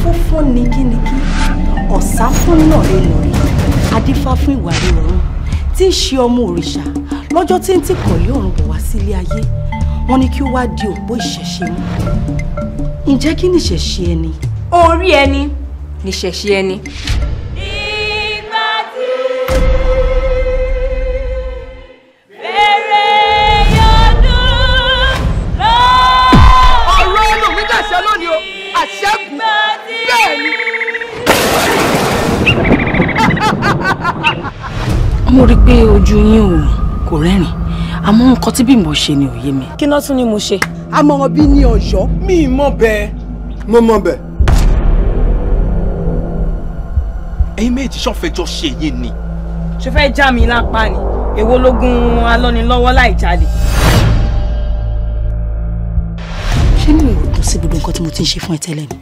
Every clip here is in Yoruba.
Òfófó nikíniki, ọ̀sá fún nàrẹ́nàrẹ́, adífá fún ìwà rẹ̀ ọ̀run, tí ń ṣe ọmọ òrìṣà lọ́jọ́ tí ń tìkọ̀lé ọ̀run bọ̀ wá sílé ayé. Wọ́n ní kí ó wá di òpó ìṣẹ̀ṣe mú. Ǹjẹ́ kí ni ìṣẹ̀ṣe ẹni? Orí ẹni ni ìṣẹ̀ṣe ẹni. Ìgbà tí fèrè yọdún lọ. Ọ̀rọ̀ ẹnu mi dàṣẹ lónìí o, àṣẹ́gun bẹ́ẹ̀ ni. Mo rí i pé ojú yín ò kò rẹ́rìn, àmọ́ nǹkan tí Bímbọ́ ṣe ni ò yé mi. Kí náà tún ni mo ṣe? Àmọ̀ràn bí ní Ọ̀yọ́. Mi mọ̀ bẹ́ẹ̀. Mo mọ̀ bẹ́ẹ̀. Ẹ̀yin méjì ṣọ́fẹ̀jọ́ ṣe yé ni. Ṣé fẹ́ já mi lápá ni? Èwo lógún alọ́nilọ́wọ́ láì jalè? Ṣé mi ò dùn sí gbogbo nǹkan tí mo ti ń ṣe fún ẹ tẹ́lẹ̀ ni?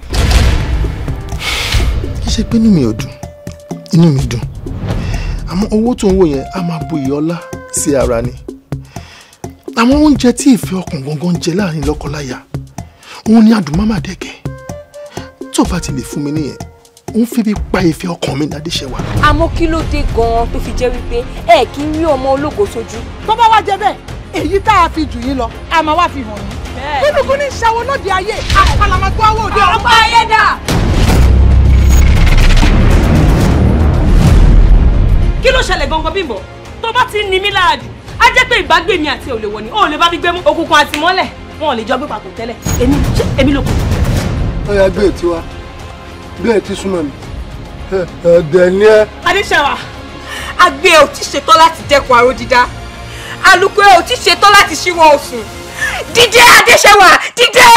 Kì í ṣe pé inú mi ò dùn, inú mi dùn. Àmọ́ owó tó ń wò yẹn á máa bu ìyọ́lá sí ara ni. Àwọn oúnjẹ tí ìfẹ́ ọkàn gangan ń jẹ láàrin lọ́kọláya, òun ni adùn máma dẹ̀kẹ́. Tó bá ti lè fún mi nìyẹn, òun fi bí pa ìfẹ́ ọkàn mi ní Adéṣẹwà. Àmọ́ kí ló dé gan-an tó fi jẹ́ wípé ẹ kì í rí ọmọ ológo sójú? Tó bá wá jẹ bẹ́ẹ̀, èyí tá a fi jù yín lọ, a máa wá fi hàn yín. Gúnugún ní ṣàwọn lóde ayé, àkàlàmọ́gbọ́ àwọn òde ọ̀run. Ọ̀pá ayé dà! Kí ló ṣẹlẹ̀ gangan Bímbọ́? Tó bá ti ń ni mí lára jù, á jẹ́ pé ìbágbé mi àti ò lè wọ̀ ni, ó lè bá mi gbé mú. Òkùnkùn àti mọ́lẹ̀, wọn ò lè jọ gbé papọ̀ tẹ́lẹ̀. Èmi ṣé èmi ló kù? Ó yá gbé ètí wa, gbé ètí súnmọ́ mi. Ẹ̀ẹ́dẹ̀ ni ẹ. Adéṣẹwà, àgbẹ̀ ò tí ṣetán láti dẹ́kun aró dídá. Àlùkò ò tí ṣetán láti ṣíwọ́ osùn. Dìde Adéṣẹwà, dìde!